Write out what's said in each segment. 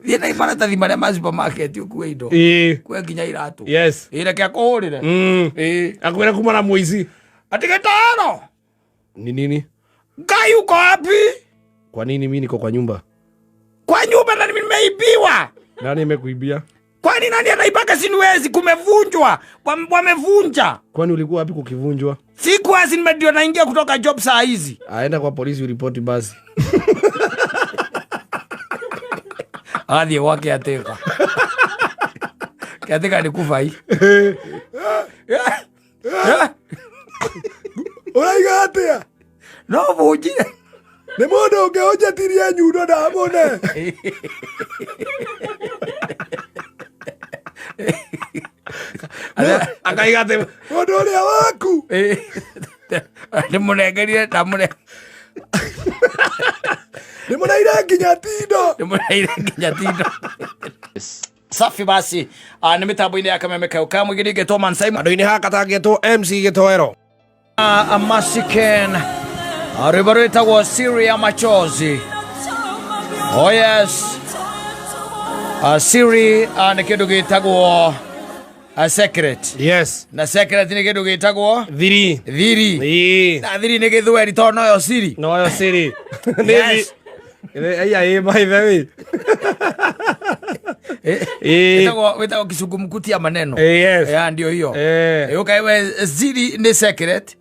Thiĩ na maratathi marĩa ma supermarket ũkue indo. Kue nginya iratũ. Ĩ reke akũhũrĩre. Ĩ. Akwĩre kuma na mũici. Ati gĩtaro. Ni nini? Ngai uko wapi? Kwa nini mimi niko kwa nyumba? Kwa nyumba na nimeibiwa. Nani amekuibia? Kwani nani anaibaka sinuwezi? Kumevunjwa, wamevunja. Kwani ulikuwa wapi kukivunjwa? Siku hizi ndio naingia kutoka job saa hizi. Aenda kwa polisi uripoti basi. Athiĩ gwa kĩatĩka. Kĩatĩka nĩ kuba hii. Ũraiga atĩa? No bunjire. Nĩ mũndũ ũngĩ ũnjetirie nyundo ndamũne. Akaiga atĩ mũndũ ũrĩa waku. Ndĩmũnengerire ndamũne. Ndĩmũneire nginya tindo. Ndĩmũneire nginya tindo. Safi basi. Ah, nĩ mĩtambo-inĩ ya kameme kau ka mũingĩ nĩngetwo Man Simon. Andũ-inĩ haka tangĩtwo MC Gĩtoero. Amasiken rwĩmbo rwĩtagwo Siri ya machozi. Oh yes. Siri nĩ kĩndũ gĩtagwo secret. Na secret nĩ kĩndũ gĩtagwo Thiri. Thiri. Ĩĩ. Na thiri nĩ gĩthweri tondũ noyo siri. Noyo siri. Nĩ Yes. Aya ĩ by the way. Ĩĩ. Wĩtagwo kizungumkuti ya maneno. Yes. Ya ndio hiyo. Eh. Ũkaiwe siri nĩ secret.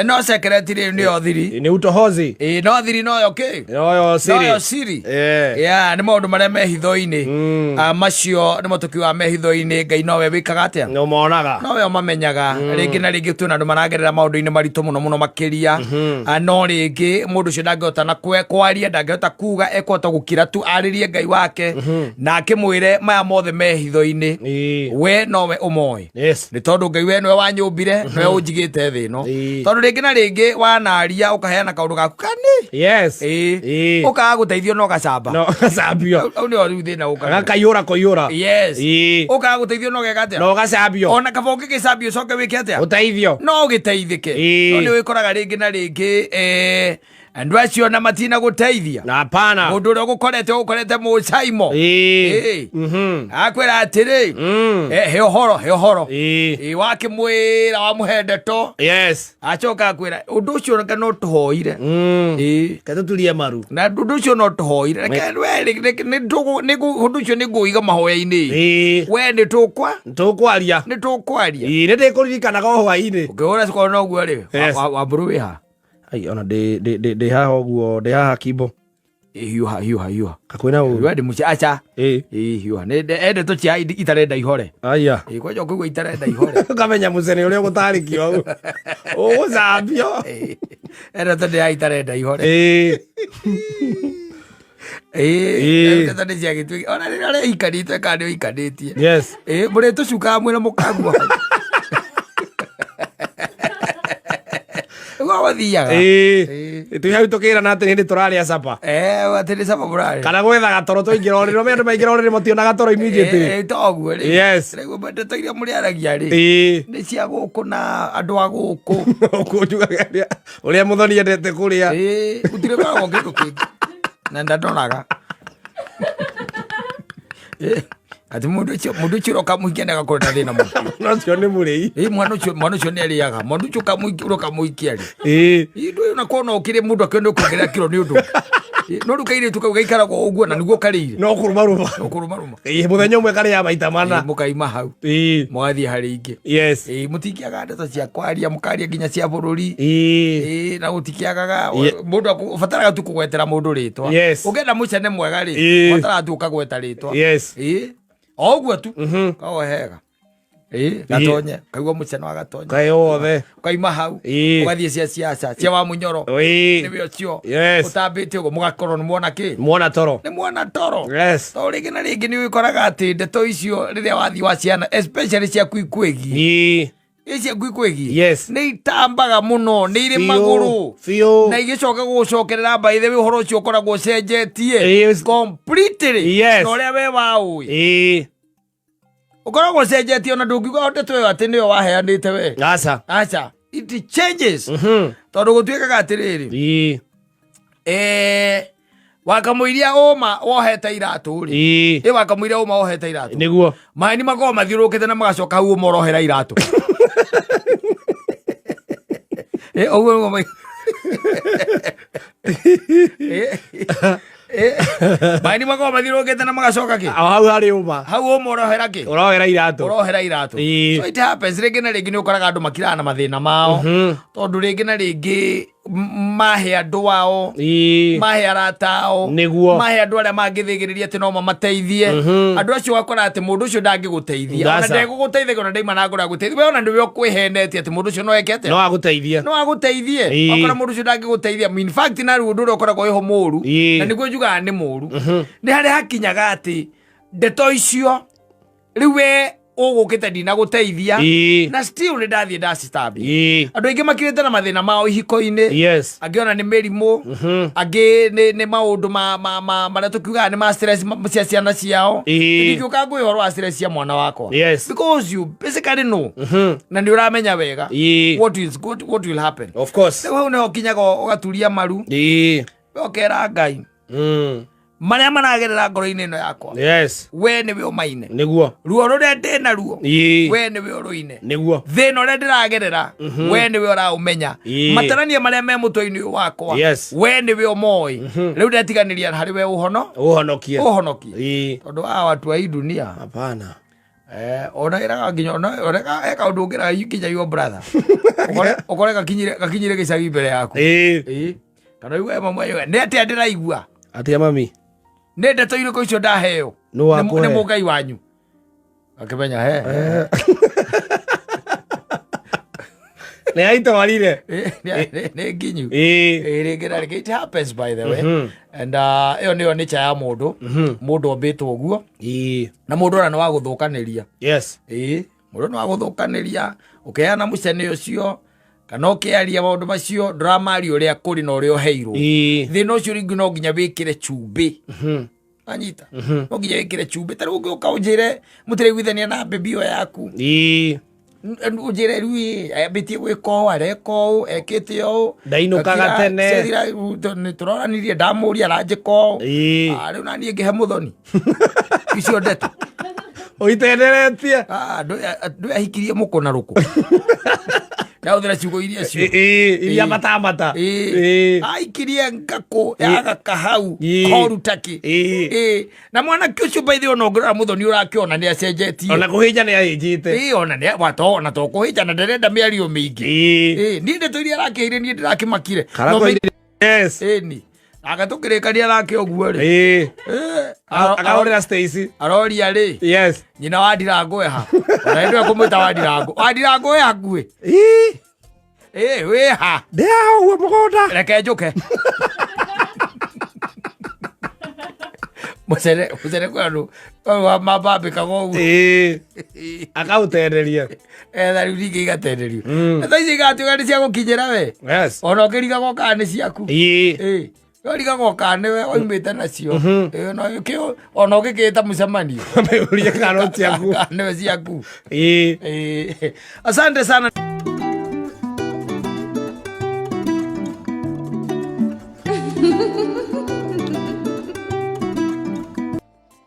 No secret rĩ nĩyo thiri. Nĩ utohozi. Ĩ no thiri noyo kĩ? Noyo siri. Noyo siri. Eh. Ya nĩ maũndũ marĩa me hitho-inĩ. Ah, macio nĩmo tũkiugaga me hitho-inĩ Ngai nowe wĩkaga atĩa? Nĩ ũmonaga. Nowe ũmamenyaga. Rĩngĩ na rĩngĩ twĩna andũ maragerera maũndũ-inĩ maritũ mũno mũno makĩria. Ah, no rĩngĩ mũndũ ũcio ndangĩhota na kwaria, ndangĩhota kuga, ekũhota gũkira tu arĩrie Ngai wake na akĩmwĩre maya mothe me hitho-inĩ. We nowe ũmoĩ. Nĩ tondũ Ngai we nĩwe wanyũmbire, nĩwe ũnjigĩte thĩ ĩno. Tondũ rĩngĩ na rĩngĩ wanaria ũkaheana kaũndũ gaku kani. Ũkaga gũteithio no gacamba. No gacambio. Hau nĩho rĩu thĩna ũkaga. Gakaiyũra kũiyũra. Yes. Ũkaga gũteithio no geka atĩa? No gacambio. Ona kaba ũngĩgĩcambio ũcoke wĩke atĩa? Ũteithio. No ũgĩteithĩke. No nĩ wĩkoraga rĩngĩ na rĩngĩ andũ acio na matina gũteithia. Na hapana. Mũndũ ũrĩa ũgũkorete ũgũkorete mũcaimo. Akwĩra atĩrĩ, he ũhoro, he ũhoro. Wakĩmwĩra wamũhe ndeto. Acoka akwĩra ũndũ ũcio reke no tũhoire. Reke tũturie maru. Na ũndũ ũcio no tũhoire. Reke we, reke, nĩ tũgũ, nĩ ngũ, ũndũ ũcio nĩ ngũiga mahoya-inĩ. We nĩ tũkwa? Tũkwaria. Nĩ tũkwaria. Nĩ ndĩkũririkanaga o hwaĩ-inĩ. Ũkĩhũra cukuru no ũguo rĩ, Wambũrũ wĩ ha? Ai, ona ndĩ haha ũguo, ndĩ haha Kimbo. Ĩ, hiũha, hiũha, hiũha. Hakuhĩ na ũru. Hiũha ndĩ mũciĩ, aca. Ĩ. Ĩ, hiũha. Nĩ endetwo cia itarenda ihore. Aya. Ĩ, kwanja ũkũigua itarenda ihore. Ũkamenya mũcene ũrĩa ũgũtarĩkio hau. Ũgũcambio. Ĩ, endetwo ndĩ ya itarenda ihore. Ĩ. Ĩ, Ĩ. ndeto nĩ cia gĩtuĩka. Ona rĩrĩa ũrehikanĩtie kana nĩ ũhikanĩtie. Yes. Ĩ, mũrĩtũcukaga mwĩna mũkagua. Ũguo gũthiaga. Ĩ. Ĩ. Twĩ hau tũkĩrana atĩ nĩ tũrarĩa capa. Atĩ nĩ capa mũrarĩa. Kana gwethaga toro twaingĩra ũrĩrĩ, ũmenye andũ maingĩra ũrĩrĩ mationaga toro immediately. Toguo rĩ. Yes. Rĩu ndeto iria mũrĩaragia rĩ. Ĩ. Nĩ cia gũkũ na andũ a gũkũ. Gũkũ njugaga ũrĩa mũthoni endete kũrĩa. Ĩ, gũtirĩ koragwo kĩndũ kĩngĩ. Na ndandoraga. Ĩ, atĩ mũndũ ũcio ũroka mũhikia nĩ agakorwo na thĩna mũno. Mwana ũcio nĩ mũrĩi. Ĩ, mwana ũcio nĩ arĩaga. Mwana ũcio ũroka mũhikia rĩ. Ĩ. Ĩ, ndũĩ ona kona ũkĩrĩ mũndũ akĩona ũkĩongerera kiro nĩ ũndũ. Ĩ, no rĩu kairĩtu kau gaikaragwo ũguo na nĩguo karĩire. No kũrũmarũma. No kũrũmarũma. Ĩ, mũthenya ũmwe karĩaga maita mana. Ĩ, mũkaima hau. Ĩ. Mũgathiĩ harĩ ingĩ. Yes. Ĩ, mũtingĩaga ndeto cia kwaria, mũkaria nginya cia bũrũri. Ĩ. Ĩ, na gũtikĩagaga. Ye- Mũndũ ũbataraga tu kũgwetera mũndũ rĩtwa. Yes. Ũngĩenda mũcene mwega rĩ, Ĩ. ũbataraga tu ũkagweta rĩtwa. Yes. Ĩ, o ũguo tu. Koguo hega. Ĩ, gatonye. Kaigua mũcene wa gatonye. Kaĩ wothe. Ukaima hau. Ĩ. Ũgathiĩ cia ciaca, cia wa mũnyoro. Ĩ. Nĩwe ũcio. Yes. Ũtambĩte ũguo mũgakorwo nĩ mwona kĩ? Mwana toro. Nĩ mwana toro. Yes. Tondũ rĩngĩ na rĩngĩ nĩ ũkoraga atĩ ndeto icio rĩrĩa wathiĩ wa ciana, especially ciaku ikwĩgiĩ. Ĩ. Ĩ ciaku ikwĩgiĩ. Yes. Nĩ itambaga mũno, nĩ irĩ Biũ, magũrũ. biũ. Na igĩcoka gũgũcokerera by the way ũhoro ũcio ũkoragwo ũcenjetie. Yes. Completely. Yes. Na ũrĩa we waũĩ. Ĩ. Ũkoragwo ũcenjetie ona ndũngiuga ndeto ĩyo atĩ nĩyo waheanĩte we. Aca. Aca. It changes. Tondũ gũtuĩkaga atĩrĩrĩ. Ĩ. Wakamũiria ũma wohete iratũ rĩ. Ĩĩ. Ĩ wakamũiria ũma wohete iratũ. Nĩguo. Maĩ makoragwo mathiũrũrũkĩte na magacoka hau ũma ũrohera iratũ. Ĩ ũguo nĩguo Ĩ, ĩ, maĩ makoragwo mathiũrũrũkĩte na magacoka kĩ? O hau harĩ ũma. Hau ũma ũrohera kĩ? Ũrohera iratũ. Ũrohera iratũ. Ĩĩ. So it happens rĩngĩ na rĩngĩ nĩ ũkoraga andũ makiraga na mathĩna mao. Tondũ rĩngĩ na rĩngĩ mahe andũ ao Ĩĩ. mahe arata ao Nĩguo. mahe andũ arĩa mangĩthĩgĩrĩria atĩ no mamateithie andũ acio ũgakora atĩ mũndũ ũcio ndangĩgũteithia ona Ndaca. ndegũgũteithagia ona ndaima na ngoro ya gũteithia we ona nĩwe ũkwĩhenetie atĩ mũndũ ũcio no eke atĩa No agũteithie. no agũteithie Ĩĩ. wakora mũndũ ũcio ndangĩgũteithia in fact na rĩu ũndũ ũrĩa ũkoragwo wĩho mũru Ĩĩ. na nĩguo njugaga nĩ mũru nĩ harĩa hakinyaga atĩ ndeto icio rĩu we ũgũkĩte ndinagũteithia Ĩĩ. na still nĩ ndathiĩ ndacitambia Ĩĩ. andũ aingĩ makirĩte na mathĩna mao ihiko-inĩ Yes. angĩ ona nĩ mĩrimũ angĩ nĩ maũndũ marĩa tũkiugaga nĩ ma stress cia ciana ciao. Ĩĩ. Ndingĩũka ngwĩ ũhoro wa stress cia mwana wakwa. Yes. Because you basically know na nĩ ũramenya wega Ĩĩ. what is what, what will happen. Of course. Rĩu hau nĩho ũkinyaga ũgaturia maru. Ĩĩ. Ũkera Ngai marĩa maragerera ngoro-inĩ ĩno yakwa. Yes. We nĩwe ũmaine. Nĩguo. Ruo rũrĩa ndĩ naruo. Ĩĩ. We nĩwe ũrũine. Nĩguo. Thĩna ũrĩa ndĩragerera we nĩwe ũraũmenya. Ĩĩ. Matarania marĩa me mũtwe-inĩ ũyũ wakwa. Yes. We nĩwe ũmoĩ. Rĩu ndetiganĩria harĩ we ũhono Ũhonokie. ũhonokie. Ĩĩ. Tondũ hawa watu wa hii dunia Hapana. Ona ĩraga nginya ona ona eka ũndũ ũngĩraga nginya your brother ũkore gakinyire gĩcagi mbere yaku. Ĩĩ. Ĩĩ. Kana ũigue mamwe nĩ atĩa ndĩraigua. Atĩa mami? Nĩ ndeto irĩkũ icio ndaheo? Nũ wakũhe? Nĩ mũngai wanyu. Akĩmenya he. Nĩ aitwarire. Nĩ nginyu. Ĩĩ. Ĩĩ, rĩngĩ na rĩngĩ it happens by the way. And ĩyo nĩyo nature ya mũndũ. Mũndũ ombĩtwo ũguo. Ĩĩ. Na mũndũ ona nĩ wa gũthũkanĩria. Yes. Ĩĩ, mũndũ nĩ wa gũthũkanĩria. Ũkĩheana mũcene ũcio kana ũkĩaria maũndũ macio ndũramaria ũrĩa kũrĩ na ũrĩa ũheirwo. Ĩĩ. Thĩna ũcio rĩngĩ no nginya wĩkĩre cumbĩ. Anyita. No nginya wĩkĩre cumbĩ. Ta rĩu ũngĩũka ũnjĩre mũtiraiguithania na mbĩmbi ĩyo yaku. Ĩĩ. Ũnjĩre rĩu ĩ, ambĩtie gwĩka ũũ, areka ũũ, ekĩte ũũ. Ndainũkaga tene. Ciathira, nĩ tũroranirie ndamũria aranjĩka ũũ. Ĩĩ. Ah, rĩu naniĩ ngĩhe mũthoni. Icio ndeto. Ũitenderetie. Ah, ndũ ahikirie mũkũ na rũkũ. Ndahũthĩra ciugo iria cio. Ĩĩ. Iria matamata. Ĩĩ. Ĩĩ. Aikirie ngakũ ya gaka hau Ĩĩ. koru taki. Ĩĩ. Ĩĩ. Na mwanake ũcio by the way ona ũngĩrora mũthoni ũrakĩona nĩ acenjetie. Ona kũhĩnja nĩ ahĩnjĩte. Ĩĩ ona nĩ wato ona to kũhĩnja na ndarenda mĩario mĩingĩ. Ĩĩ. Ĩĩ, niĩ ndeto iria arakĩire niĩ ndĩrakĩmakire. Kana No kũhĩnja- Yes. Ĩni. Anga tũkĩrĩkania nake ũguo rĩ. Ĩĩ. Ĩĩ. Akahũrĩra Stacy. Aroria rĩ. Yes. Nyina wa Ndirango eha. Ona nĩwe kũmwĩta wa Ndirango. Wa Ndirango wĩ hakuhĩ. Ĩĩ. Ĩĩ, wĩ ha. Ndĩ haha ũguo mũgũnda. Reke njũke. Mũcere mũcere kwĩ andũ mambambĩkaga ũguo. Ĩĩ. Akaũtenderia. Etha rĩu ningĩ igatenderio. Na thaa ici igatuĩka nĩ cia gũkinyĩra we. Yes. Ona ũkĩrigagwo kana nĩ ciaku. Ĩĩ. Ĩĩ. Ũrigagwo kana nĩwe oimĩte nacio. Ĩĩ, ona ũgĩkĩta mũcemanio. Ũrie kana no ciaku. Kana nĩwe ciaku. Ĩĩ. Ĩĩ. Asante sana.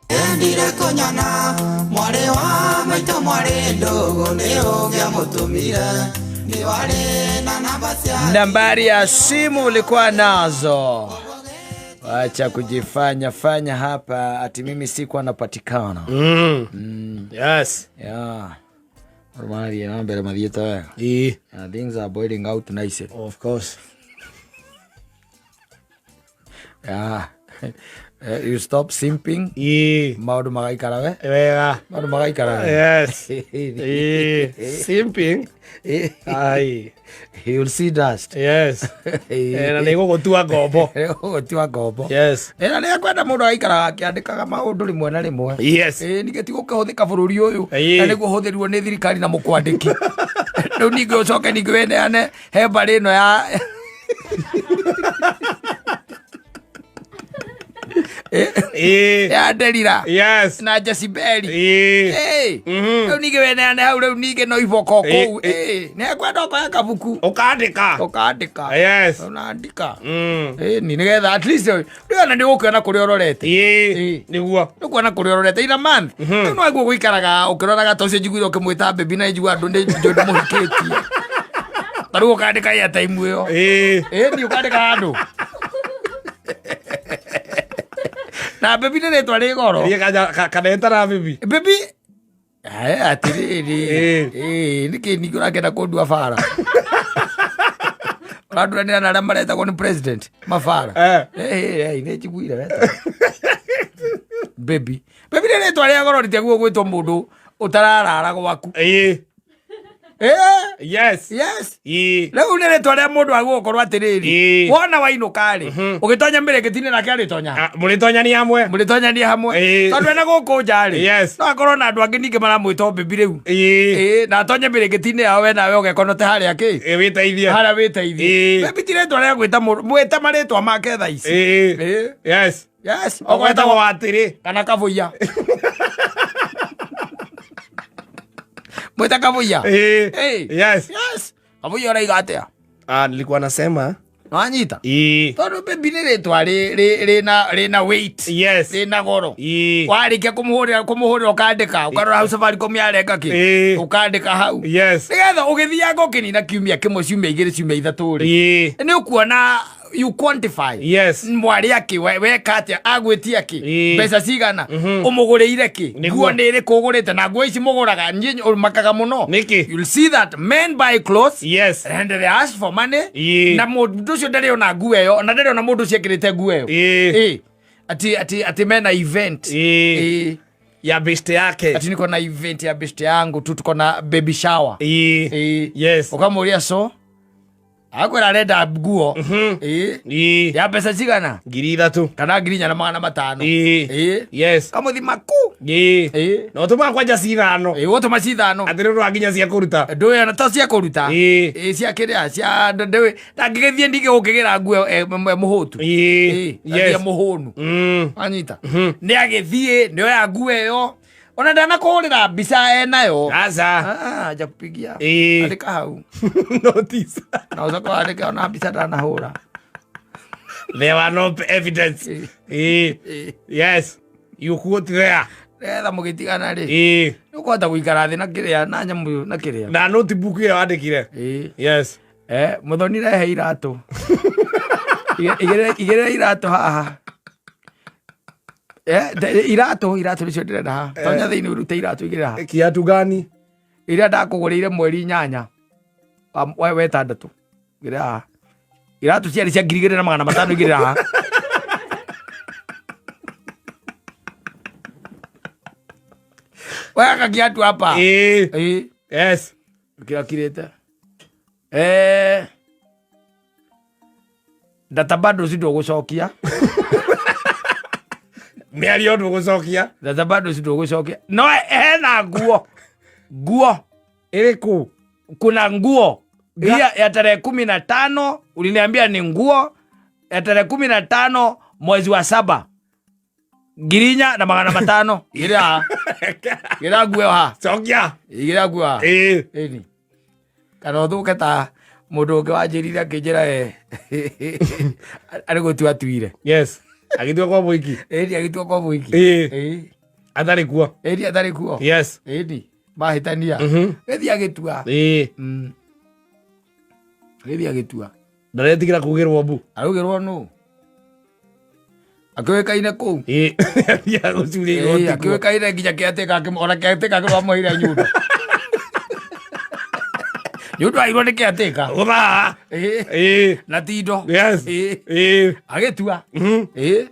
Endire kũnyona mwarĩ wa maitũ mwarĩ ndũgũ nĩ ũngĩamũtũmire nĩ warĩ na namba cia Nambari ya simu ulikuwa nazo. Acha kujifanya fanya hapa ati mimi sikuwa napatikana. Yes. Yeah. Normally na mbere mathiĩte wega. Ĩĩ. Things are boiling out nicely. Of course. Yeah. You stop simping. Ĩĩ. Maũndũ magaikara we. Wega. Maũndũ magaikara we. Yes. Ĩĩ. Simping. Ai. You'll see dust. Yes. Na nĩ gũgũtua ngombo. Gũgũtua ngombo. Yes. Na nĩ akwenda mũndũ agaikaraga akĩandĩkaga maũndũ rĩmwe na rĩmwe. Yes. Ĩĩ, ningĩ ti gũkĩhũthĩka bũrũri ũyũ. Ĩĩ. Na nĩguo ũhũthĩrirwo nĩ thirikari na mũkwandĩki. Rĩu ningĩ ũcoke ningĩ weneane he mbarĩ ĩno ya Ĩĩ. Ya Delila Yes. na Jezebeli. Ĩĩ. Ĩĩ. Mhm. Rĩu ningĩ weneane hau, rĩu ningĩ no iboko Ĩĩ, kũu. ĩĩ. Ĩĩ, nĩ ekwenda ũkoya kabuku Ũkandĩka. ũkandĩka. Yes. Ũnandĩka. Mm. Ĩni nĩgetha at least rĩu ona nĩ ũgũkĩona kũrĩa ũrorete. Ĩĩ. Ĩĩ. Nĩguo. Nĩkuona kũrĩa ũrorete ina month. Rĩu no aguo gũikaraga ũkĩroraga ta ũcio njiguire ũkĩmwĩta baby na njigua andũ nĩ njũĩ ndũmũhikĩtie. Ta rĩu ũkandĩka airtime ĩyo. Ĩĩ. Ĩni ũkandĩka handũ. Na baby nĩ rĩtwa rĩ goro. Thiĩ kanetara bibi. Baby Aya, atirĩrĩ. Ĩĩ. Ĩĩ, nĩkĩ ningĩ ũrakĩenda kũndua bara? Ũranduranĩra na arĩa maretagwo nĩ president mabara. Eh. Ĩĩ, nĩ njiguire weta. Baby. Baby nĩ rĩtwa rĩa goro rĩtiagĩrĩirwo gwĩtwo mũndũ ũtararara gwaku. Ĩĩ. Ĩĩ. Yes. Yes. Ĩĩ. Rĩu nĩ rĩtwa rĩa mũndũ agĩrĩirwo gũkorwo atĩrĩrĩ. Ĩĩ. Wona wainũka rĩ, ũgĩtonya mĩrĩngĩti-inĩ nake arĩtonya. Ah, Mũrĩtonyani hamwe. Mũrĩtonyania hamwe. Ĩĩ. Tondũ ena gũkũ nja rĩ, Yes. no akorwo na andũ angĩ ningĩ maramwĩta o baby rĩu. Ĩĩ. Ĩĩ, na atonye mĩrĩngĩti-inĩ yao we nawe ũgekonote harĩa kĩ? Ĩĩ, wĩteithie. Harĩa wĩteithie. Ĩĩ. Baby ti rĩtwa rĩa gwĩta mũndũ, mwĩte marĩtwa make thaa ici. Ĩĩ. Ĩĩ. Yes. Yes. Ũgwetagwo atĩrĩ. Kana kabuia. Mwĩta kabuia. Ĩĩ. Ĩĩ. Yes. Yes. Kabuia ũraiga atĩa? Ah, nilikuwa nasema. Wanyita? Ĩĩ. Tondũ baby nĩ rĩtwa rĩna weight. Yes. Rĩna goro. Ĩĩ. Warĩkia kũmũhũrĩra ũkandĩka, ũkarora hau Safaricom yarenga kĩ? Ĩĩ. Ũkandĩka hau. Yes. Nĩgetha ũgĩthianga ũkĩnina kiumia kĩmwe, ciumia igĩrĩ, ciumia ithatũ rĩ. Ĩĩ. Nĩ ũkuona you quantify. Yes. Mwarĩ akĩ weka atĩa, agwĩtia kĩ, Ĩĩ. mbeca cigana, ũmũgũrĩire kĩ, Nĩguo. nguo nĩ ĩrĩkũ ũgũrĩte, na nguo ici mũgũraga niĩ ũmakaga mũno. Nĩkĩ? You'll see that men buy clothes Yes. and they ask for money. Ĩĩ. Na mũndũ ũcio ndarĩ ona nguo ĩyo, na ndarĩ ona mũndũ ũcio ekĩrĩte nguo ĩyo. Ĩĩ. Ĩĩ. Ati mena event. Ĩĩ. Ĩĩ. Ya best yake. Ati niko na event ya best yangu tu, tuko na baby shower. Ĩĩ. Ĩĩ. Yes. Ũkamũria so akwĩra arenda nguo. Ĩĩ. Ĩĩ. Ya mbeca cigana? 3,000. Kana 4,500. Ĩĩ. Ĩĩ. Yes. Kamũthima ku. Ĩĩ. Ĩĩ. Na ũtũmaga kwanja cithano. Ĩĩ, ũtũma cithano. Atĩ nĩ ũndũ wa nginya cia kũruta. Ndũĩ ona to cia kũruta. Ĩĩ. Ĩĩ, cia kĩrĩa cia ndũĩ ndangĩgĩthiĩ ningĩ gũkĩgĩra nguo mũhũtu. Ĩĩ. Ĩĩ, athiĩ Yes. mũhũnu. Mm. Wanyita? Nĩ agĩthiĩ nĩ oya nguo ĩyo ona ndanakũhũrĩra mbica enayo. Aca. Ah, hajakupigia. Ĩĩ. Andĩka hau. Notice. Na ũcoke wandĩke ona mbica ndanahũra. There were no evidence. Ĩĩ. Ĩĩ. Yes. You quote there. Nĩgetha mũgĩtigana rĩ, Ĩĩ. nĩ ũkũhota gũikara thĩ na kĩrĩa na nyamũ na kĩrĩa. Na notebook ĩyo wandĩkire. Ĩĩ. Yes. Mũthoni rehe iratũ. Igĩrĩra iratũ haha. Iratũ nĩcio ndĩrenda haha. Tonya thĩinĩ ũrute iratũ igĩrĩra haha. Kiatu gani? Iria ndakũgũrĩire mweri inyanya wa wetandatũ. Igĩrĩra haha. Iratũ ciarĩ cia 2,500 igĩrĩra haha. Weka kiatu hapa. Ĩĩ. Ĩĩ. Yes. Kĩrakirĩte. Data bundles ndũgũcokia. Mĩario ndũgũcokia. Data bundles ndũgũcokia. No hena nguo. Nguo. Ĩrĩkũ? Kuna nguo. Iya ya tarehe 15 uliniambia ni nguo ya tarehe 15 mwezi wa 7. 4,500. Igĩrĩra. Igĩrĩra nguo haha. Cokia. Igĩrĩra nguo haha. Ĩĩ. Ĩni. Kana ũthũke ta mũndũ ũngĩ wanjĩrire akĩnjĩra arĩ gũtua atuire. Yes. Agĩtua kwa mũiki. Ĩni agĩtua kwa mũiki. Ĩĩ. Ĩĩ. Atarĩ kuo. Ĩni atarĩ kuo. Yes. Ĩni. Mahĩtania. Gĩthiĩ agĩtua. Ĩĩ. Gĩthiĩ agĩtua. Ndaretigĩra kugĩrwo mbu. Araugĩrwo nũ? Akĩũĩkaine kũu. Ĩĩ. Athiaga gũcuria igoti Ĩĩ, kuo. akĩũĩkaine nginya kĩatĩka ona kĩatĩka kĩramũheire nyundo. Nyundo airwo nĩ kĩatĩka. Gũthaa. Ĩĩ. Ĩĩ. Na tindo. Yes. Ĩĩ. Ĩĩ. Agĩtua. Ĩĩ.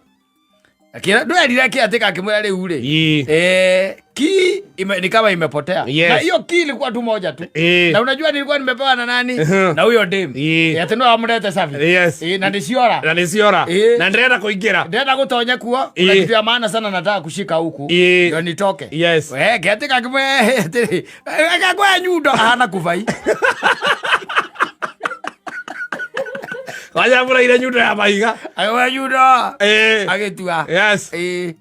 Akĩra ndwerire kĩatĩka akĩmwĩra rĩu rĩ. Ĩĩ. Ki ni kama imepotea. Yes. Na hiyo ki ilikuwa tu moja tu. Ĩĩ. Na unajua nilikuwa nimepewa na nani? Na huyo dem. Ĩĩ. Ati no amurete safi. Yes. Ĩĩ, na nĩciora. Na nĩciora. Ĩĩ. Na ndĩrenda kũingĩra. Ndĩrenda gũtonya kuo. Kuna Ĩĩ. kitu ya maana sana nataka kushika huku. Ĩĩ. Ndio nitoke. Yes. We, kĩatĩka akĩmwĩra, atĩrĩ, akakũhe nyundo ahana kubai. Wanyamũrĩire nyundo ya mahiga. Agĩoya nyundo. Ĩĩ. Agĩtua. Yes. Ĩĩ.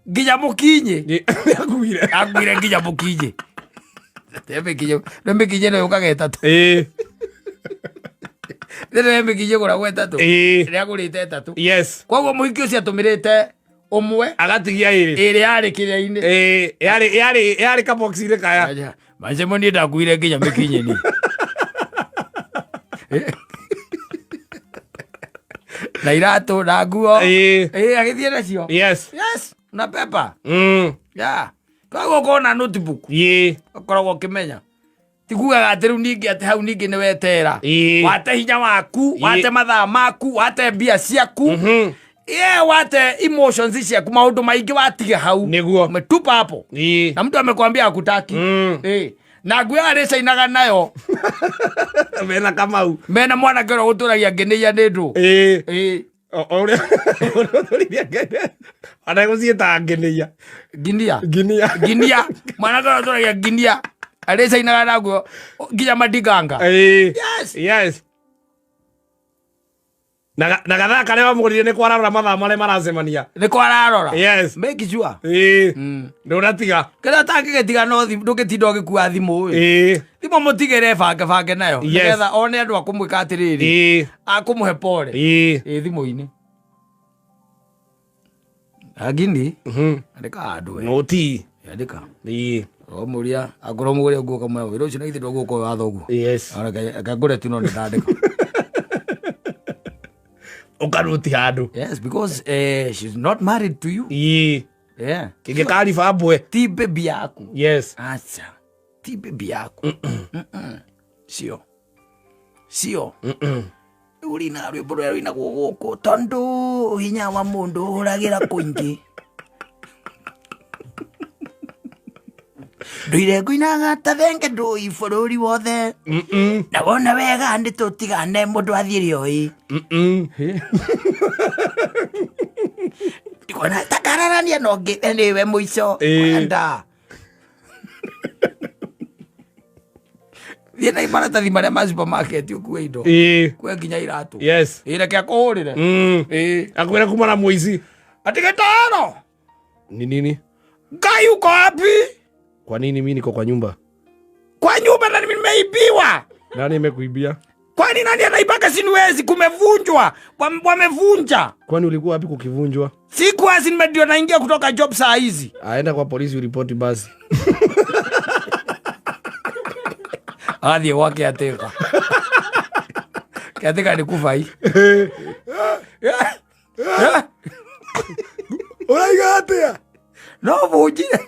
Nginya mũkinyĩ. Nĩakuire. Akuire nginya mũkinyĩ. Nĩ mĩkinyĩ no yũkaga ĩtatũ. Ĩĩ. Nĩ mĩkinyĩ ĩgũragwo ĩtatũ. Ĩĩ. Nĩagũrĩte ĩtatũ. Yes. Koguo mũhiki ũcio atũmĩrĩte ũmwe Agatigia ĩrĩ. ĩrĩ yarĩ kĩrĩa-inĩ. Ĩĩ. Yarĩ kabox-inĩ kaya. Macemo niĩ ndakuire nginya mĩkinyĩ niĩ. Na iratũ na nguo. Ĩĩ. Ĩĩ agĩthiĩ nacio. Yes. Yes, na pepa. Yeah. Koguo ũkorwo na notebook Ĩĩ. ũkoragwo ũkĩmenya. Ti kugaga atĩ rĩu ningĩ atĩ hau ningĩ nĩ wetera. Ĩĩ. Wate hinya waku, wate mathaa maku, wate mbia ciaku. Yeah, wate emotions ciaku maũndũ maingĩ watiga hau. Nĩguo. Umetupa hapo. Ĩĩ. Na mtu amekwambia hakutaki. Eh. Na nguo arĩcainaga nayo Mena Kamau. mena mwanake ũrĩa ũtũragia ngenĩia nĩ ndũ. Ĩĩ. Ĩĩ. Ũrĩa ũtũrithia ngene. Ona gũciĩtaga ngenĩia. Nginia. Nginia. Nginia. Mwanake ũrĩa ũtũragia nginia. Arĩcainaga na nguo nginya madiganga. Ĩĩ. Yes. Yes. Na gathaa karĩa wamũgũrire nĩ kwararora mathaa marĩa maracemania. Nĩ kwararora. Yes. Make sure. Ĩĩ. Ndũratiga. Kĩrĩa ũtangĩgĩtiga no ndũngĩtinda ũgĩkua thimũ ĩ. Ĩĩ. Thimũ mũtigĩre bange bange nayo. Yes. Nĩgetha one andũ a kũmwĩka atĩrĩrĩ. Ĩĩ. A kũmũhe pole. Ĩĩ. Ĩ thimũ-inĩ. Lakini andĩka handũ we. Nũti. Andĩka. Ĩĩ. Ũmũria akorwo mũgũre nguo kamwe wĩra ũcio na githĩ ndwagũka ũyũ wa thoguo. Yes. Reke ngũre tu no nĩ ndandĩka. Ũkaruti handũ. Yes, because she's not married to you. Ĩĩ. Yeah. Kĩngĩkariba mbwe. Ti baby yaku. Yes. Acha. Ti baby yaku. Mm-mm. Sio. Sio. Rĩu rĩinaga rwĩmbo rũrĩa rũinagwo gũkũ tondũ hinya wa mũndũ ũragĩra kũingĩ. Nduire ngũinaga ta thenge ndũi bũrũri wothe. Na wona wega nĩ tũtigane mũndũ athiĩ oi. Ndikuona takararania na ũngĩ nĩwe mũico. Ĩĩ. Enda. Thiĩ na maratathi marĩa ma supermarket ũkue indo. Ĩĩ. Kue nginya iratũ. Yes. Ĩ reke akũhũrĩre. Ĩ. Akwĩra kuma na mũici. Ati gĩtaro. Ni nini? Ngai uko wapi? Kwa nini mimi niko kwa nyumba? Kwa nyumba na nimeibiwa. Nani amekuibia? Kwani nani anaibaka sinuwezi? Kumevunjwa. Wamevunja. Kwani ulikuwa wapi kukivunjwa? Sikuwa si ndio naingia kutoka job saa hizi. Aenda kwa polisi uripoti basi. Athiĩ gwa kĩatĩka. Kĩatĩka nĩ kubai. Ũraiga atĩa? No bunjire.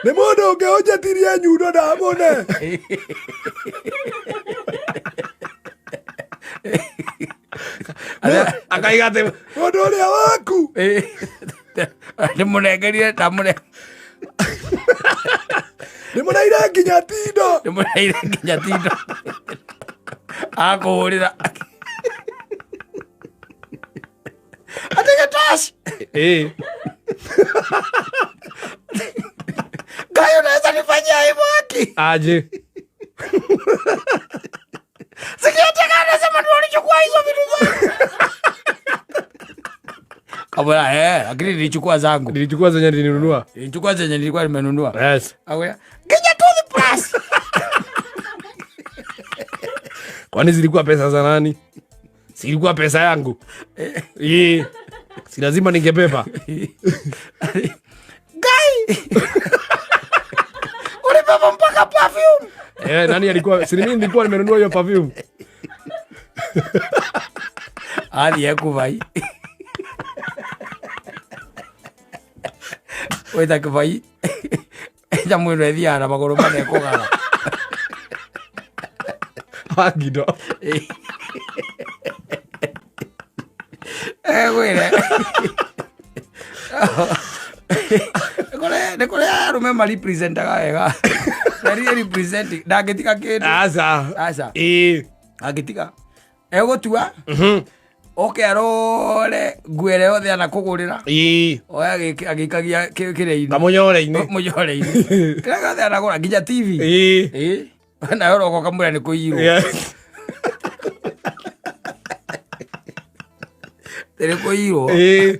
Nĩ mũndũ ũngĩ ũnjetirie nyundo ndamũne. Akaiga atĩ mũndũ ũrĩa waku. Ndĩmũnengerire ndamũne Nĩmũneire nginya tindo. ndĩmũneire nginya tindo. Akũhũrĩra. Ati gĩtaci. Ĩĩ. Ngai unaweza nifanyia hivyo haki? Aje. Sikiataka anasema ndio ulichukua hizo vitu zangu. Kabla lakini nilichukua zangu. Nilichukua zenye nilinunua. Nilichukua zenye nilikuwa nimenunua. Yes. Awe. Nginya toothbrush. Kwani zilikuwa pesa za nani? Zilikuwa pesa yangu. Ĩĩ. Si lazima ningebeba. Ngai. Ulibeba mpaka perfume. Nani alikuwa? Si mimi nilikuwa nimenunua hiyo perfume. Athiĩ kũbai. Wĩta kĩbai. Nyamũ ĩno ĩthiaga na magũrũ mana ĩkũgara. Wangindo. Egwĩre. Nĩ kũrĩ arũme marepresentaga wega. Very representing. Ndangĩtiga kĩndũ. Aca. Aca. Ĩĩ. Angĩtiga. Egũtua. Oke arore nguo ĩrĩa yothe anakũgũrĩra. Ĩĩ. Oya agĩikagia kĩrĩa-inĩ. Kamũnyore-inĩ. Mũnyore-inĩ. Kĩrĩa gĩothe anagũra nginya TV. Ĩĩ. Ĩĩ. Nawe ũroka ũkamwĩra nĩ kũiyirwo. Yes. Nĩ kũiywo. Ĩĩ.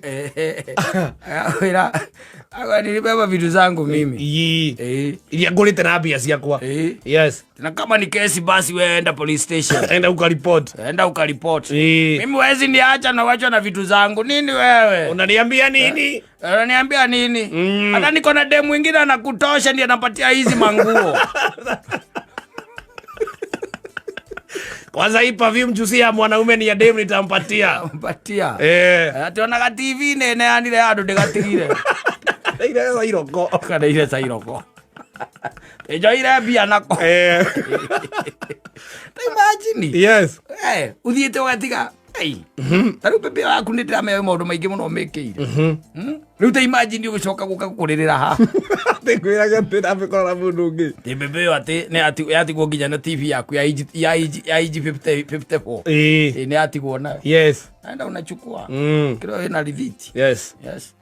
Akwĩra akwa nilibeba vitu zangu mimi. Ii. Eh. Iria ngũrĩte na mbia ciakwa. Eh. Yes. Na kama ni kesi basi wewe enda police station. Enda ukaripoti. Enda ukaripoti. Ĩĩ. Mimi wezi niacha na wachwa na vitu zangu. Nini wewe? Unaniambia nini? Unaniambia nini? Hata niko na demu mwingine anakutosha ndiye anapatia hizi manguo. Kwanza hii perfume juice ya mwanaume ni ya demu nitampatia. Mpatia. Eh. Ati onaga TV nene yanire andu ndigatigire. Ile iroko. Kana ile sa iroko. Njoire mbia nako. Eh. Ta imagine. Yes. Eh, uthiĩte ũgatiga Ei, ta rĩu bebe waku nĩ ndĩramenya wĩ maũndũ maingĩ mũno mĩkĩire. Rĩu ta imagine ũgĩcoka gũka kũrĩrĩra haha. Ndikwĩraga atĩ ndabĩkora na mũndũ ũngĩ. Ĩ bebe ĩyo atĩ nĩ yatigwo nginya na TV yaku ya inji ya inji ya inji 50 54. Ĩĩ. Ĩ nĩ yatigwo nayo. Yes. Naenda unachukua. Kĩrĩa wĩna rithiti. Yes. Yes.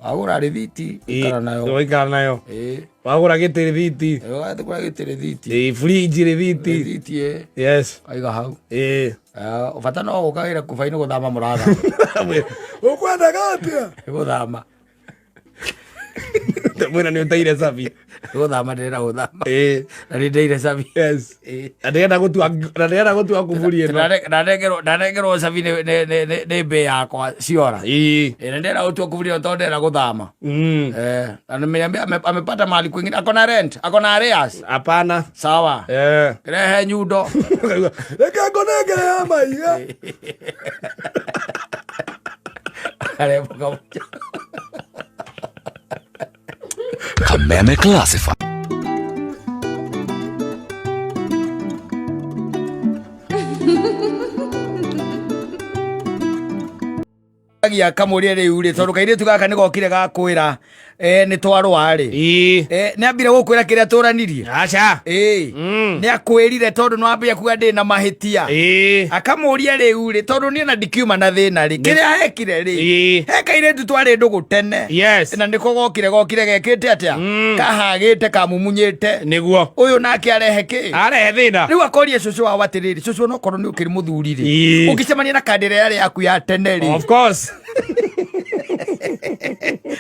Wagũra rithiti ikara nayo. Waikara nayo. Ĩ. Wagũra gĩtĩ rĩthiti. Ũgathiĩ kũrĩa gĩtĩ rithiti. Ĩĩ, fridge rĩthiti. Rithiti ĩ. Yes. Kaiga hau. Ĩĩ. Ah, bata no gũkagĩra kubainĩ gũthama mũrathama. Ũkwendaga atĩa? Gũthama. Mwĩra nĩ ũteire cabi. Gũthama ndĩrenda gũthama. Ĩĩ. Na nĩ ndeire cabi. Yes. Ĩĩ. Na ndĩrenda gũtua na ndĩrenda gũtua kuburi ĩno. Ndanengerwo cabi nĩ mbĩ yakwa ciora. Ĩĩ. Ĩ, na ndĩrenda gũtua kuburi ĩno tondũ ndĩrenda gũthama. Eh, na nimeniambia amepata mahali kwingine ako na rent, ako na arrears. Hapana. Sawa. Eh. Rehe nyundo. Reke ngũnengere ya maiga. Karembo kamoja. Kameme Classified. Agia kamũria rĩu rĩ tondũ kairĩtu gaka nĩ gokire gakwĩra eh, nĩ twarũa rĩ. Ĩĩ. Eh, nĩ ambire gũkwĩra kĩrĩa tũranirie. Aca. Ĩĩ. Nĩ akwĩrire tondũ nĩ wambia kuga ndĩ na mahĩtia. Ĩĩ. Akamũria rĩu rĩ tondũ niĩ na ndikiuma na thĩna rĩ kĩrĩa hekire rĩ Ĩĩ. he kairĩtu twarĩ ndũgũ tene. Yes. Na nĩko gokire gokire gekĩte atĩa kahagĩte kamumunyĩte. Nĩguo. Ũyũ nake arehe kĩ? Arehe thĩna. Rĩu akoria cũcũ wao atĩrĩrĩ, cũcũ no korwo nĩ ũkĩrĩ mũthuri rĩ, Ĩĩ. ũngĩcemania na kandĩra yarĩ yaku ya tene rĩ, Of course.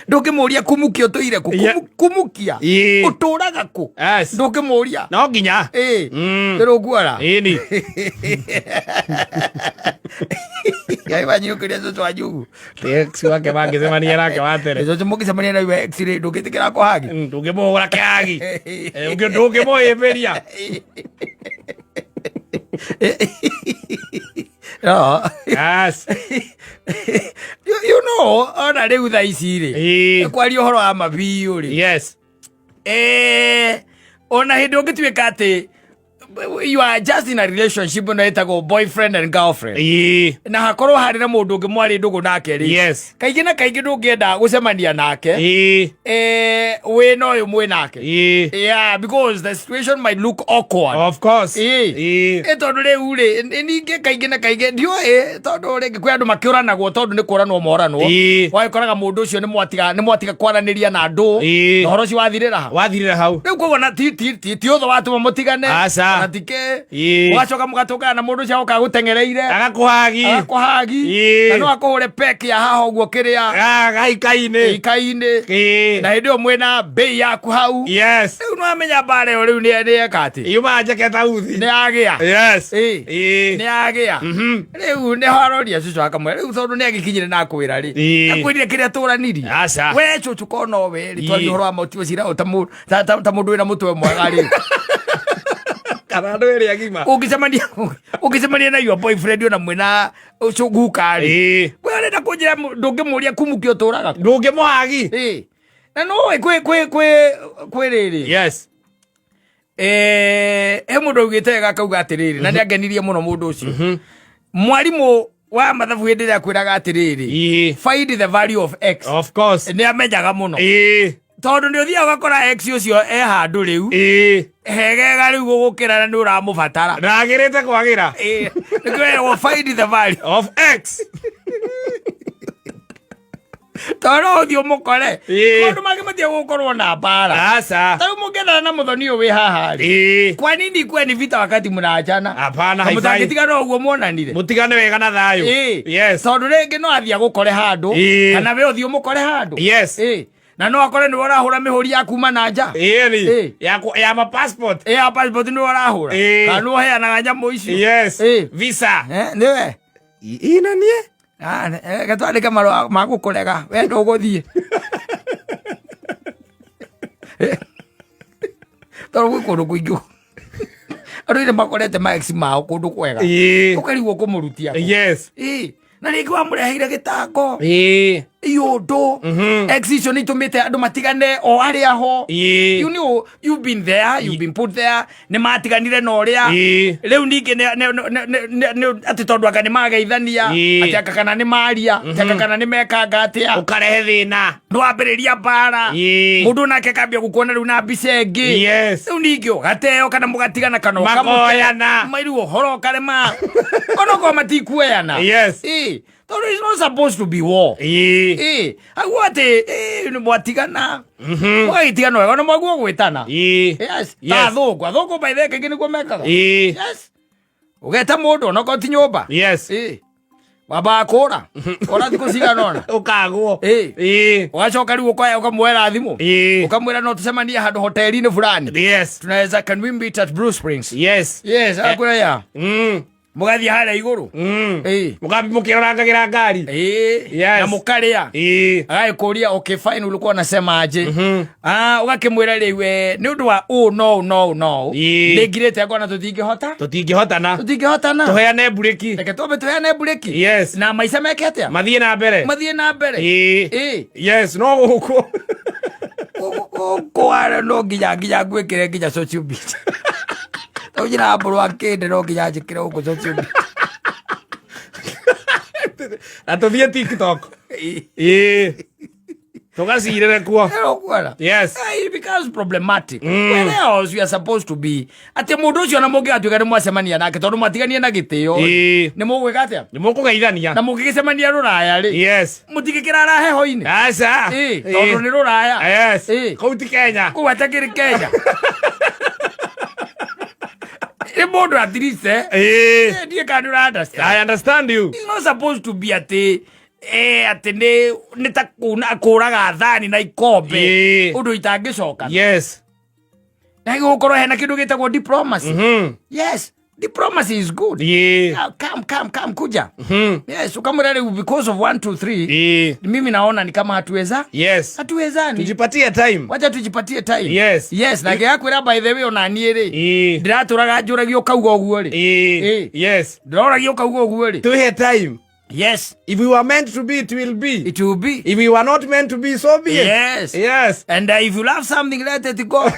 ndũngĩmũria kumukia ũtũire kũ? Yeah. Kumukia Ĩĩ. ũtũraga kũ? Yes. Ndũngĩmũria. No nginya. Ĩĩ. Ndĩrũguara. Ĩni. Yaiwanyũkĩria cũcũ wanyu ũguo. Ex wake mangĩcemania nake wa tene. Cũcũ mũngĩcemania na iwe ex rĩ, ndũngĩtĩkĩra kũhagi. Ndũngĩmũhũra kĩhagi. Ndũngĩmũhĩmbĩria. No. Yes. You know, ona rĩu thaa ici rĩ, Ĩĩ. kwaria ũhoro wa ma biũ rĩ, Yes. Eh, ona hĩndĩ ũngĩtuĩka atĩ you are just in a relationship ĩno ĩtagwo boyfriend and girlfriend Ĩĩ. na hakorwo harĩ na mũndũ ũngĩ mwarĩ ndũgũ nake rĩ, Yes. kaingĩ na kaingĩ ndũngĩenda gũcemania nake Ĩĩ. eh, wĩ na ũyũ mwĩ nake. Ĩĩ. Yeah, because the situation might look awkward. Of course. Ĩĩ. Ĩĩ. Ĩ tondũ rĩu rĩ ningĩ kaingĩ na kaingĩ ndiũĩ tondũ rĩngĩ kwĩ andũ makĩũranagwo tondũ nĩ kũranwo moranwo. Ĩĩ. Wagĩkoraga mũndũ ũcio nĩ mwatiga kwaranĩria na andũ Ĩĩ. na ũhoro ũcio wathirĩra ha. Wathirĩra hau. Rĩu koguo na ti ti ti ti ũthũ watũma mũtigane. Aca. Na ti kĩ. Ĩĩ. Ũgacoka mũgatũngana na mũndũ ũcio agoka agũteng'ereire. Agakũhagi. Agakũhagi. Ĩĩ. Na no akũhũre peki ya haha ũguo kĩrĩa. Gaikainĩ. Ikainĩ. Ĩĩ. Na hĩndĩ ĩyo mwĩna mbei yaku hau. Yes. Rĩu nĩwamenya mbara ĩyo rĩu nĩ eka atĩ. Yumaga njeke ta uthi. Nĩ yagĩa. Yes. Ĩĩ. Ĩĩ. Nĩ yagĩa. Rĩu nĩ haroria cũcũ akamwĩra rĩu tondũ nĩ agĩkinyire na akwĩra rĩ. Ĩĩ. Akwĩrire kĩrĩa tũranirie. Aca. We cũcũ ko no we rĩ twaria Ĩĩ. ũhoro wa mauti ũcira ta mũndũ wĩna mũtwe mwega rĩ. Kana andũ erĩ agima. Ũngĩcemania na your boyfriend ona mwĩna ũcio guka rĩ. Ĩĩ. We ũrenda kũnjĩra ndũngĩmũria kumukia ũtũraga kũ? Ndũngĩmũhagi. Ĩĩ. Na no ũĩ kwĩ kwĩ kwĩ kwĩ rĩrĩ. Yes. Eh, he mũndũ augĩte wega akauga atĩrĩrĩ na nĩ angenirie mũno mũndũ ũcio. Mwarimũ wa mathabu hĩndĩ ĩrĩa akwĩraga atĩrĩrĩ, Ĩĩ. find the value of x, Of course. nĩ amenyaga mũno Ĩĩ. tondũ nĩ ũthiaga ũgakora x ũcio e handũ rĩu Ĩĩ. hegega rĩu gũgũkĩra na nĩ ũramũbatara. Ndagĩrĩte kwagĩra. Ĩĩ, nĩkĩo weragwo find the value Of X. Tondũ no ũthiĩ ũmũkore. Ĩĩ. Maũndũ mangĩ matige gũkorwo na mbara. Aca. Ta rĩu mũngĩendana na mũthoni ũyũ wĩ haha rĩ. Ĩĩ. Kwa nini kuwe ni vita wakati mnaachana? Hapana, haifai. Mũtangĩtigana ũguo muonanire. Mũtigane wega na thayũ. Ĩĩ. Yes. Tondũ rĩngĩ no athiĩ agũkore handũ Ĩĩ. kana we ũthiĩ ũmũkore handũ. Yes. Ĩĩ. Na no akore nĩwe ũrahũra mĩhũri ya kuma na nja. Ĩni. Ĩĩ. Ya ya ma passport. Ĩĩ ya passport nĩwe ũrahũra. Ĩĩ. Kana nĩwe ũheanaga nyamũ icio. Yes. Ĩĩ. Visa. Eh, nĩwe. Ina niĩ. Ah, reke twandĩke marũa ma gũkũrega we ndũgũthiĩ. Tondũ gwĩ kũndũ kũingĩ andũ nĩ makorete ma ex mao kũndũ kwega. Ĩĩ. Ũkarigwo kũmũrutia kũ. Yes. Ĩĩ. Na rĩngĩ wamũreheire gĩtango. Ĩĩ. Iũndũ. Ex icio nĩ itũmĩte andũ matigane o arĩa ho. Ĩĩ. You know, you've been there, you've been put there, nĩ matiganire na ũrĩa. Ĩĩ. Rĩu ningĩ atĩ tondũ anga nĩ mageithania, Ĩĩ. atĩ anga kana nĩ maria, atĩ anga kana nĩ mekanga atĩa. Ũkarehe thĩna. Ndwambĩrĩria mbara. Ĩĩ. Mũndũ nake akambia gũkuona rĩu na mbica ĩngĩ. Yes. Rĩu ningĩ ũgateo kana mũgatigana kana Makoyana. Mairu ũhoro ũkarema. Onokorwo matikuoyana. Yes. Ĩĩ. Tondũ it's not supposed to be war. Ĩĩ. Ĩĩ. Hau atĩ ĩĩ nĩ mwatigana. Mũgagĩtigana wega na mwaguo gwĩtana. Ĩĩ. Yes. Yes. Ta athũngũ. Athũngũ by the way kaingĩ nĩguo mekaga. Ĩĩ. Yes. Ũgeta mũndũ onokorwo ti nyũmba. Yes. Ĩĩ. Wambaga kũra. Kũra thikũ cigana ũna. Ũkagwo. Ĩĩ. Ĩĩ. Ũgacoka rĩu ũkoya ũkamwoera thimũ. Ĩĩ. Ũkamwĩra no tũcemanie handũ hoteli-inĩ fulani. Yes. Tunaweza, can we meet at Blue Springs? Yes. Yes, akwĩra ya. Mũgathiĩ harĩa igũrũ. Ĩĩ. Mũkambi mũkĩrorangagĩra ngari. Ĩĩ. Yes. Na mũkarĩa. Ĩĩ. Agagĩkũria okay fine ulikuwa unasema aje? Ah, ũgakĩmwĩra rĩu nĩ ũndũ wa ũũ no no no. Ĩĩ. Nĩngirĩte ngona tũtingĩhota. Tũtingĩhotana. Tũtingĩhotana. Tũheane mburĩki. Reke twambe tũheane mburĩki. Yes. Na maica meke atĩa? Mathiĩ na mbere. Mathiĩ na mbere. Ĩĩ. Ĩĩ. Yes, no gũkũ. Gũkũ no nginya nginya ngwĩkĩre nginya social media. Tondũ njĩra mbũrũ akĩnde no nginya njĩkĩre gũkũ social media. Na tũthiĩ TikTok. Ĩĩ. Tũgacirĩre kuo. Ũkuona? Yes. It becomes problematic. Where else you are supposed to be? Atĩ mũndũ ũcio na mũngĩgatuĩka nĩ mwacemania nake tondũ mwatiganie na gĩtĩo. Ĩĩ. Nĩ mũgwĩka atĩa? Nĩ mũkũgeithania. Na mũngĩgĩcemania rũraya rĩ. Yes. Mũtingĩkĩrara heho-inĩ. Aca. Ĩĩ, tondũ nĩ rũraya. Yes. Ĩĩ. Kũu ti Kenya. Kũu atakĩrĩ Kenya. Nĩ mũndũ at least eh. Ĩĩ. Ndiĩ kana nĩ ũra understand. I understand you. It's not supposed to be atĩ atĩ nĩ ta kũraga thani na ikombe Ĩĩ. ũndũ itangĩcoka. Yes. Na gũkorwo hena kĩndũ gĩtagwo diplomacy. Yes, diplomacy is good. Ĩĩ. Yeah, come come come kuja. Yes, ukamwĩra rĩu because of 1 2 3 Ĩĩ. mimi naona ni kama hatuweza Yes. hatuwezani. Tujipatie time. Wacha tujipatie time. Yes. Yes, na ngĩgakwĩra by the way ona niĩ rĩ Ĩĩ. ndĩratũraga njũragio ũkauga ũguo rĩ. Ĩĩ. Ĩĩ. Yes. Ndĩroragia ũkauga ũguo rĩ. Tuhe time. Yes, If we were meant to be, it will be. it will be. If we were not meant to be, so be it. Yes. Yes. And if you love something, let it go.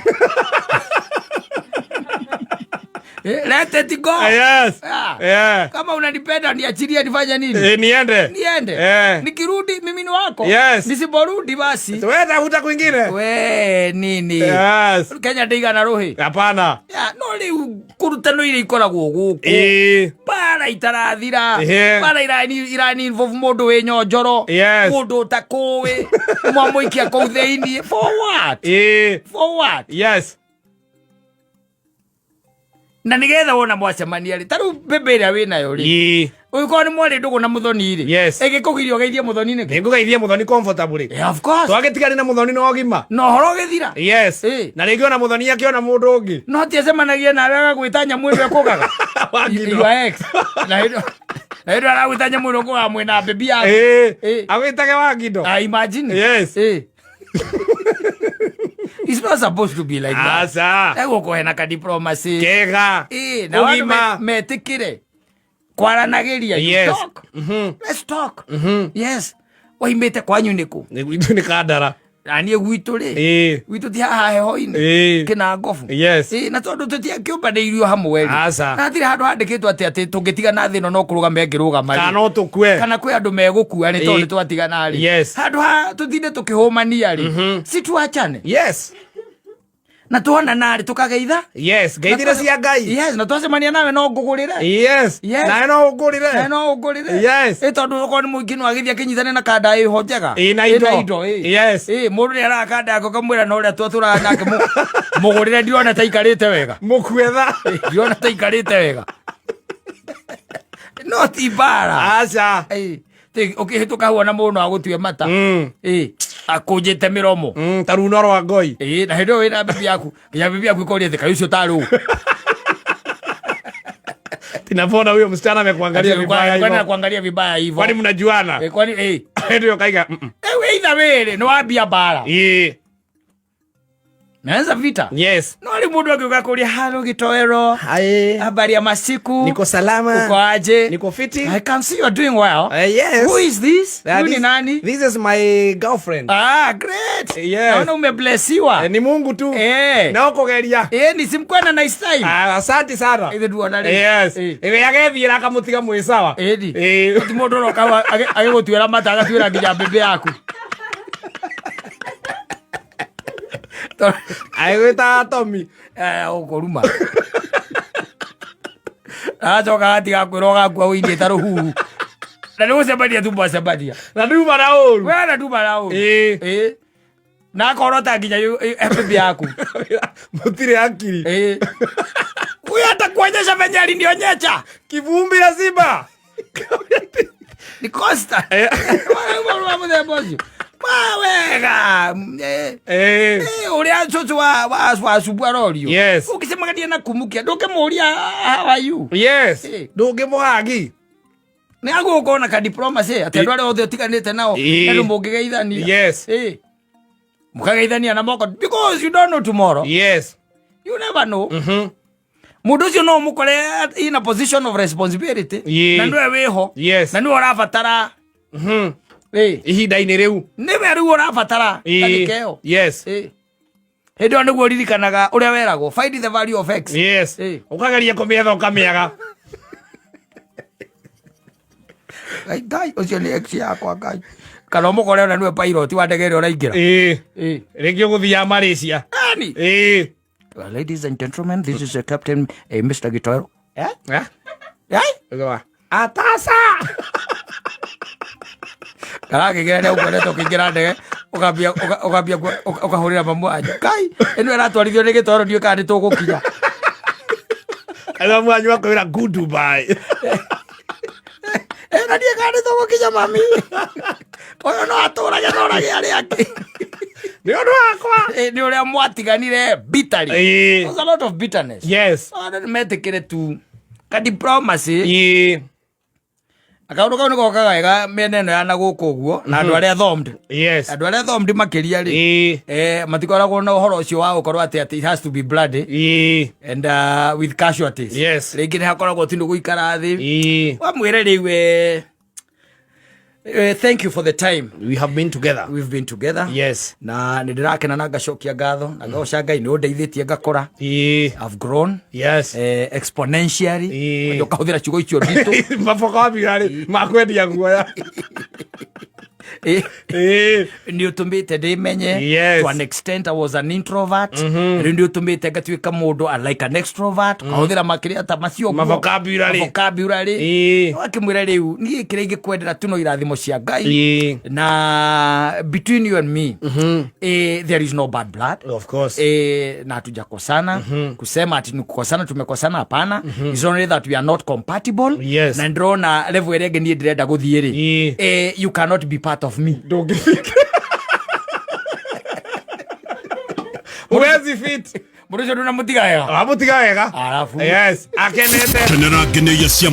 Let it go. Yes. Yeah. Yeah. Kama unanipenda niachilie nifanye nini? Niende. Niende. Nikirudi mimi ni wako. Yes. Nisiporudi basi. Wewe tafuta kwingine. We nini? Yes. Kenya ndĩigana rũhĩ. Hapana. Yeah, no rĩu kũrutano iria ikoragwo gũkũ. Ĩĩ. Mbara itarathira. Ehe. Mbara irani involve mũndũ wĩ nyonjoro. Yes. Mũndũ ũtakũĩ. Mwamũikia kũu thĩiniĩ. For what? Ĩĩ. For what? Yes. Na nĩgetha wona mwacemania rĩ, ta rĩu mbembe ĩrĩa wĩnayo rĩ, Ĩĩ. ũngĩkorwo nĩ mwarĩ ndũgũ na mũthoni rĩ, Yes. ĩgĩkũgiria ũgeithie mũthoni nĩkĩ? Nĩngũgeithia mũthoni comfortably. Yeah, of course. Twagĩtigane na mũthoni na ũgima. Na ũhoro ũgĩthira. Yes. Ĩĩ. Na rĩngĩ ona mũthoni akĩona mũndũ ũngĩ. No tiacemanagia nawe agagwĩta nyamũ ĩno ĩkũgaga. Wangino. Your ex. Na hĩndĩ aragwĩta nyamũ ĩno ĩkũgaga mwĩna baby yaku. Ĩĩ. Ĩĩ. Agwĩtage Wangindo. I imagine. Yes. Ĩĩ. It's not supposed to be like that. Aca. Egũkorwo hena ka diplomacy. Kega. Ĩĩ, na andũ Ũgima. metĩkĩre kwaranagĩria. You Yes. talk. Let's talk. Yes. Waimĩte kwanyu nĩkũ? Nĩ gwitũ nĩ Kandara. Na niĩ gwitũ rĩ. Ĩĩ. Gwitũ ti haha heho-inĩ. Ĩĩ. Kĩnangobu. Yes. Ĩĩ, na tondũ tũtiakĩũmbanĩirio hamwe rĩ. Aca. Na hatirĩ handũ handĩkĩtwo atĩ atĩ tũngĩtigana thĩ ĩno no kũrũgama ĩngĩrũgama rĩ. Kana no tũkue. Kana kwĩ andũ megũkua nĩ tondũ Ĩĩ. nĩ twatigana rĩ. Yes. Handũ ha tũtinde tũkĩhũmania rĩ. Si tuachane. Yes. Na tuonana rĩ tũkageitha. Yes, ngeithire cia Ngai. Yes, na twacemania nawe no ngũgũrĩre. Yes. Yes. Nawe no ũngũrĩre. Nawe no ũngũrĩre. Yes. Ĩ tondũ okorwo nĩ mũingĩ no agĩthiĩ akĩnyitane na kanda ĩho njega. Ĩna indo. Ĩ. Yes. Ĩ mũndũ nĩ arakanda yake ũkamwĩra na ũrĩa twatũraga nake mũgũrĩre ndirona ta ikarĩte wega. Mũkuetha. Ndirona ta ikarĩte wega. No ti mbara. Aca. Ĩ, ũkĩhĩtũka hau ona mũndũ no agũtue mata. Ĩ, akũnjĩte mĩromo. Ta runo rwa ngoi. Ĩ, na hĩndĩ ĩyo wĩna bibi yaku nginya bibi yaku ĩkoria atĩ kaĩ ũcio tarĩ ũ. Tinavona huyo msichana amekuangalia vibaya Kwani hivyo. anakuangalia vibaya hivyo? Kwani mnajuana? Eh, kwani eh Hĩndĩ ĩyo kaiga. Eh, either way nĩ wambia mbara. Ĩ. Naanza vita. Yes. No rĩ mũndũ angĩũka kũria halo gĩtoero. Hai. Habari ya masiku. Niko salama. Uko aje? Niko fiti. I can see you are doing well. Yes. Who is this? Huyu ni nani? This is my girlfriend. Ah, great. Yes. Naona umeblessiwa. Ni Mungu tu. Eh. No kũgeria. Eh, ni simkuwa na nice time. Ah, asante sana. Ithe nduona rĩ. Yes. Eh. Ĩrĩa agethiĩra akamũtiga mwĩ sawa. Ĩni. Ĩ. Ti mũndũ ũroka agĩgũtuĩra mata agatuĩra nginya mbĩmbĩ yaku. Agĩgwĩta Tommy. Ũkũruma. Agacoka agatiga kwĩra ũgakua ũinie ta rũhuhu. Na nĩ gũcemania tu mwacemania. Na nduma na ũru. We na nduma na ũru. Ĩ. Ĩ. Na akorota nginya mbĩmbĩ yaku. Mũtirĩ akiri. Ĩ. Huyu atakuonyesha venye alinionyesha. Kivumbi la Simba. Ni Costa. Wa mũthemba ũcio. Wa wega. Eh. Ũrĩa cũcũ wa cubu arorio. Yes. Ũngĩcemania na kumukia ndũngĩmũria how are you. Yes. Ĩ. Ndũngĩmũhagi. Nĩ agũkorwo na ka diplomacy atĩ andũ arĩa othe ũtiganĩte nao Ĩ. andũ mũngĩgeithania. Yes. Ĩ. Mũkageithania na moko because you don't know tomorrow. Yes. You never know. Mũndũ ũcio no ũmũkore in a position of responsibility. Ĩ. Na nĩwe wĩho. Yes. Na nĩwe ũrabatara. Ĩ. Ihinda-inĩ rĩu. Nĩwe rĩu ũrabatara Ĩ. ndagĩka ĩyo. Yes. Ĩ. Hĩndĩ ĩyo nĩguo ũririkanaga ũrĩa weragwo find the value of X. Yes. Ĩ. Ũkageria kũmĩetha ũkamĩaga. Ngai Ngai ũcio nĩ ex yakwa Ngai. Kana ũmũkore ona nĩwe pilot wa ndege ĩrĩa ũraingĩra. Ĩ. Ĩ. Rĩngĩ ũgũthiaga Malaysia. Nani? Ĩ. Well, ladies and gentlemen, this is Captain Mr. Gitoero. Eh? Eh? Eh? Ũgwa. Atasa. Karakĩgera nĩ ũkoretwo ũkĩingĩra ndege ũkambia ũkambia ũkahũrĩra mamu wanyu. Kai, ĩno ĩratwarithio nĩ Gĩtoero ndiũĩ kana nĩ tũgũkinya. Kana mwanyu akwĩra good Dubai. Na ndiũĩ kana nĩ tũgũkinya mami. Ũyũ no atũrage no ũrage arĩa angĩ. Nĩ ũndũ wakwa. Nĩ ũrĩa mwatiganire bitterly. Ĩ. There's a lot of bitterness. Yes. Andũ nĩ metĩkĩre tu ka diplomacy. Ĩ. Kaũndũ kau nĩ gokaga wega mĩena ĩno ya na gũkũ ũguo na andũ arĩa thomed. Yes. Andũ arĩa thomed makĩria rĩ. Ĩ. Matikoragwo na ũhoro ũcio wa gũkorwo atĩ it has to be bloody Ĩ. and with casualties. Yes. Rĩngĩ nĩ hakoragwo tu nĩ gũikara thĩ. Ĩ. Wamwĩre rĩu thank you for the time We have been together. we've been together. Yes. Na nĩ ndĩrakena na ngacokia ngatho na ngagoca Ngai nĩ ũndeithĩtie ngakũra. Ĩ. I've grown Yes. Exponentially. Ĩ. Ũkahũthĩra ciugo icio nditũ. Mabokobirarĩ makwendia guoya. Ĩ. Ĩ. Nĩ ũtũmĩte ndĩmenye. Yes. To an extent I was an introvert. Rĩu nĩ ũtũmĩte ngatuĩka mũndũ like an extrovert. Ũkahũthĩra makĩria ta macio ũguo. Mavocabulary. Mavocabulary. Ĩ. Wakĩmwĩra rĩu niĩ kĩrĩa ingĩkwendera tu no irathimo cia Ngai. Ĩ. Na between you and me, there is no bad blood. Of course. Na hatujakosana. Kusema ati ni kukosana tumekosana, hapana. It's only that we are not compatible. Yes. Na ndĩrona level ĩrĩa ĩngĩ niĩ ndĩrenda gũthiĩ rĩ, Ĩ. you cannot be part of me. Ndũngĩfit. Huwezi fit. Mũndũ ũcio ndũnamũtiga wega. Wamũtiga wega. Arabu. Yes. Akenete. Kenera ngeneia cia